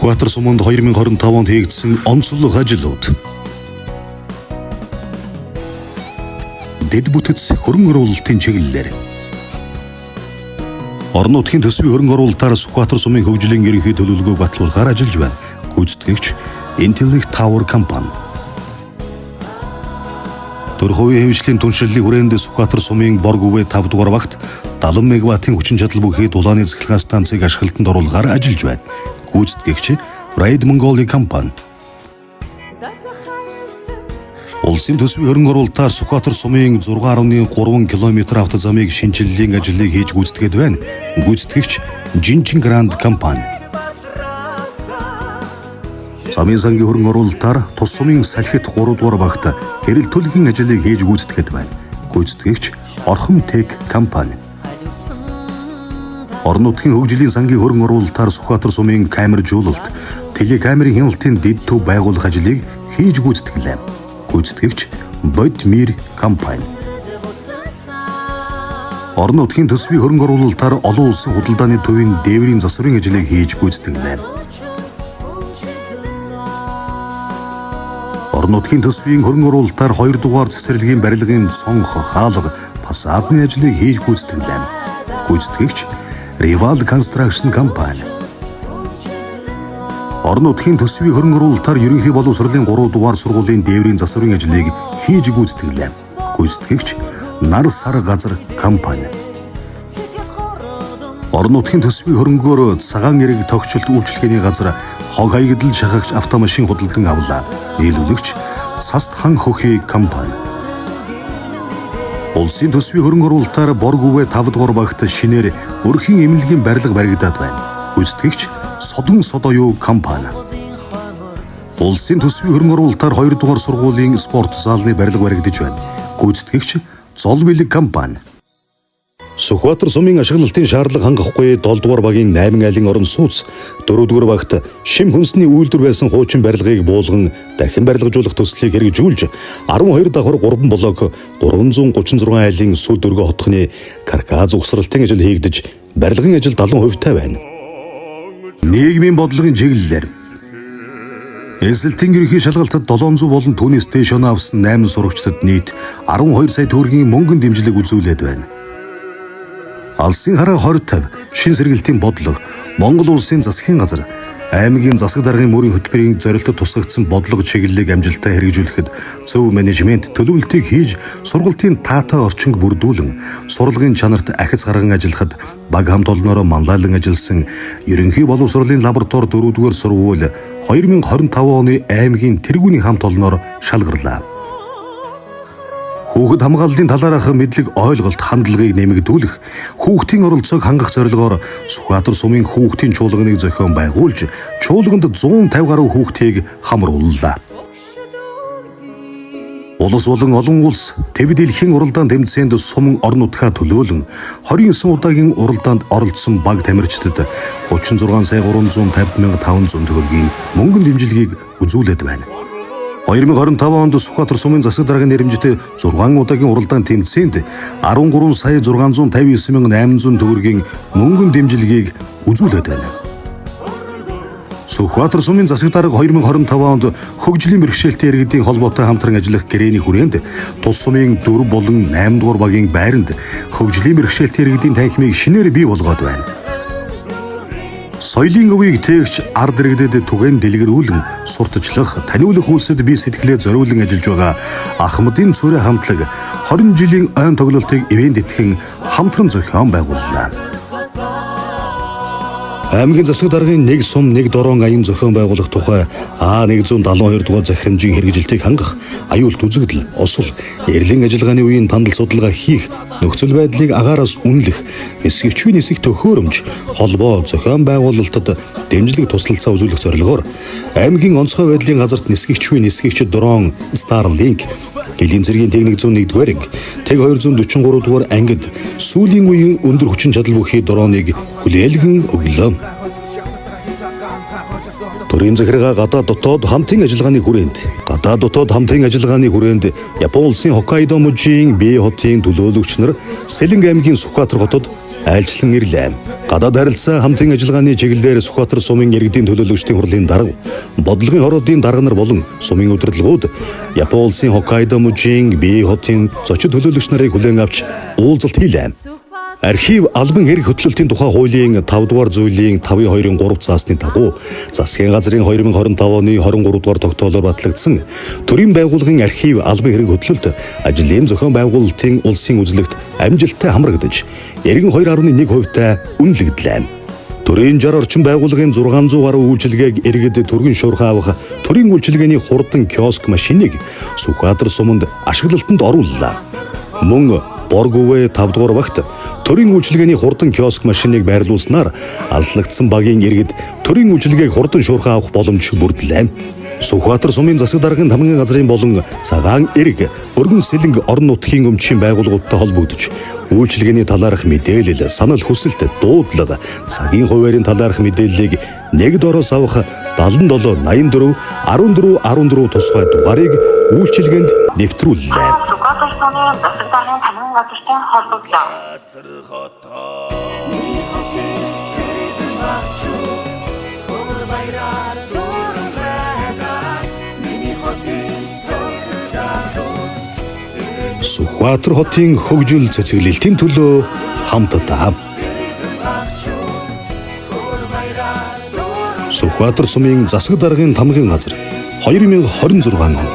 Сүхбаатар суманд 2025 онд хийгдсэн онцлог ажлууд. Дэд бүтэц хөрөнгө оруулалтын чиглэлээр орон нутгийн төсвийн хөрөнгө оруулалтаар Сүхбаатар сумын хөгжлийн ерөнхий төлөвлөгөөг батлуулахаар ажиллаж байна. Гүйцэтгэгч Intellect Tower компани. Төрхөвийн хэвшлийн түншлэлийн хүрээнд Сүхбаатар сумын Борг үвэ 5 дугаар багт 70 мегаваттын хүчин чадал бүхий дулааны цахилгаан станцыг ашиглалтанд оруулахаар ажиллаж байна. Гүйцэтгэгч Raid Mongolia компани. Улсын төсвийн хөрөнгө оруулалтаар Сүхбаатар сумын 6.3 км автозамыг шинэчлэлийн ажлыг хийж гүйцэтгээд байна. Гүйцэтгэгч Жинчин Гранд компани. Замын сангийн хөрөнгө оруулалтаар тус сумын салхит 3 дугаар багт гэрэл төлгийн ажлыг хийж гүйцэтгээд байна. Гүйцэтгэгч Орхон Тек компани. Орон нутгийн хөгжлийн сангийн хөрөнгө оруулалтаар Сүхбаатар сумын камержуулалт, телекамерын хяналтын дэд төв байгуулах ажлыг хийж гүйцэтгэлээ. Гүйцэтгэгч Бодмир компани. Орон нутгийн төсвийн хөрөнгө оруулалтаар олон улсын худалдааны төвийн дээврийн засварын ажлыг хийж гүйцэтгэлээ. Орон нутгийн төсвийн хөрөнгө оруулалтаар 2 дугаар цэцэрлэгийн барилгын цонх, хаалга, фасадны ажлыг хийж гүйцэтгэлээ. Гүйцэтгэгч Rival Construction компани. Орон нутгийн төсвийн хөрөнгө оруулалтаар ерөнхий боловсролын 3 дугаар сургуулийн дээврийн засварын ажлыг хийж гүйцэтгэлээ. Гүйцэтгэгч Нар сар газар компани. Орон нутгийн төсвийн хөрөнгөөр цагаан эрэг тогтчлт үйлчилгээний газар хог хаягдал шахагч автомашин худалдан авлаа. Нийлүүлэгч Цаст хан хөхий компани. Улсын төсвийн хөрөнгө оруулалтаар Борг үвэ 5 дугаар багт шинээр өрхийн эмнэлгийн барилга баригдаад байна. Гүйцэтгэгч Содон Содоюу компани. Улсын төсвийн хөрөнгө оруулалтаар 2 дугаар сургуулийн спорт заалны барилга баригдаж байна. Гүйцэтгэгч Зол бэлэг компани. Сүхбаатар сумын ашиглалтын шаардлага хангахгүй 7 дугаар багийн 8 айлын орон сууц 4 дугаар багт шим хүнсний үйлдвэр байсан хуучин барилгыг буулган дахин барилгажуулах төслийг хэрэгжүүлж 12 давхар 3 блок 336 айлын сүл дөргө хотхны каркас угсралтын ажил хийгдэж барилгын ажил 70% тай байна. Нийгмийн бодлогын чиглэлээр Эсэлтийн ерөнхий шалгалтад 700 болон түүнээс дээш оноо авсан 8 сурагчдад нийт 12 сая төгрөгийн мөнгөн дэмжлэг үзүүлээд байна. Алсын хараа 2050 шин сэргэлтийн бодлого Монгол улсын засгийн газар аймгийн засаг даргын мөрийн хөтөлбөрийн зорилтод тусгагдсан бодлого чиглэлийг амжилттай хэрэгжүүлэхэд зөв менежмент төлөвлөлтийг хийж сургалтын таатай орчинг бүрдүүлэн сурлагын чанарт ахиц гарган ажиллахад баг хамт олноороо манлайлан ажилласан ерөнхий боловсролын лаборатори 4-р сургууль 2025 оны аймгийн тэргүүний хамт олноор шалгарлаа. Хүүхэд хамгааллын талаарх мэдлэг ойлголт хандлагыг нэмэгдүүлэх, хүүхдийн оролцоог хангах зорилгоор Сүхбаатар сумын хүүхдийн чуулганыг зохион байгуулж, чуулганд 150 гаруй хүүхдийг хамрууллаа. Улс болон олон улс төв дэлхийн уралдаан тэмцээнд сум орон нутгаа төлөөлөн 29 удаагийн уралдаанд оролцсон баг тамирчдад 36 сая 350 мянга 500 төгрөгийн мөнгөн дэмжлэгийг үзүүлээд байна. 2025 онд Сүхбаатар сумын засаг даргын нэрэмжтэй 6 удаагийн уралдаан тэмцээнд 13 сая 659 мянга 800 төгрөгийн мөнгөн дэмжлэгийг үзүүлээд байна. Сүхбаатар сумын засаг дарга 2025 онд хөгжлийн бэрхшээлтэй иргэдийн холбоотой хамтран ажиллах гэрээний хүрээнд тус сумын 4 болон 8 дугаар багийн байранд хөгжлийн бэрхшээлтэй иргэдийн танхимыг шинээр бий болгоод байна. Соёлын өвийг тээгч ард иргэдэд түгээн дэлгэрүүлэн сурталчлах, таниулах үйлсэд бие сэтгэлээ зориулан ажиллаж байгаа Ахмадын цүрэ хамтлаг 20 жилийн ойн тоглолтыг ивээн тэтгэн хамтран зохион байгууллаа. Аймгийн засаг даргын нэг сум нэг дорон аян зохион байгуулах тухай А172 дугаар захирамжийн хэрэгжилтийг хангах, аюулт үзэгдэл, осол, эрлийн ажиллагааны үеийн тандал судалгаа хийх, нөхцөл байдлыг агаараас үнэлэх, нисгэгчгүй нисэх төхөөрөмж, холбоо, зохион байгуулалтад дэмжлэг туслалцаа үзүүлэх зорилгоор аймгийн онцгой байдлын газарт нисгэгчгүй нисгэгч дрон Starlink Гэлийн зэргийн тэг 101-р анги, тэг 243 дугаар ангид сүүлийн үеийн өндөр хүчин чадал бүхий дроныг хүлээлгэн өглөө. Төрийн захиргаа гадаад дотоод хамтын ажиллагааны хүрээнд Гадаад дотоод хамтын ажиллагааны хүрээнд Япон улсын Хоккайдо мужийн Бие хотын төлөөлөгч нар Сэлэнг аймгийн Сүхбаатар хотод айлчлан ирлээ. Гадаад харилцаа хамтын ажиллагааны чиглэлээр Сүхбаатар сумын иргэдийн төлөөлөгчдийн хурлын дарга, бодлогын хороодын дарга нар болон сумын удирдлагууд Япон улсын Хоккайдо мужийн Бие хотын зочид төлөөлөгч нарыг хүлээн авч уулзалт хийлээ. Архив албан хэрэг хөтлөлтийн тухай хуулийн 5 дугаар зүйлийн 5-2-ын 3 заасны дагуу засгийн газрын 2025 оны 23 дугаар тогтоолоор батлагдсан төрийн байгууллагын архив албан хэрэг хөтлөлт ажлын зохион байгуулалтын улсын үзлэгт амжилттай хамрагдаж эргэн 2.1 хувьтай үнэлэгдлээ. Төрийн 60 орчим байгууллагын 600 гаруй үйлчилгээг иргэд түргэн шуурхай авах төрийн үйлчилгээний хурдан киоск машиныг Сүхбаатар суманд ашиглалтанд орууллаа. Мөн Боргүвэ 5 дугаар багт төрийн үйлчилгээний хурдан киоск машиныг байрлуулснаар алслагдсан багийн иргэд төрийн үйлчилгээг хурдан шуурхай авах боломж бүрдлээ. Сүхбаатар сумын засаг даргын тамгын газрын болон цагаан эрэг өргөн сэлэнг орон нутгийн өмчийн байгууллагуудтай холбогдож үйлчилгээний талаарх мэдээлэл, санал хүсэлт, дуудлага, цагийн хуваарийн талаарх мэдээллийг нэг дороос авах 77 84 14 14 тусгай дугаарыг үйлчилгээнд нэвтрүүллээ. Сүхбаатар сумын засаг даргын тамгын газартай холбогдлоо. Миний хотын сэрэгэн багчуу хөр баяраар дүүрэн байгаа. Миний хотын цогц залуус Сүхбаатар хотын хөгжил цэцэглэлтийн төлөө хамтдаа сэрэгэн багчуу хөр баяраар дүүрэн Сүхбаатар сумын засаг даргын тамгын газар 2026 он.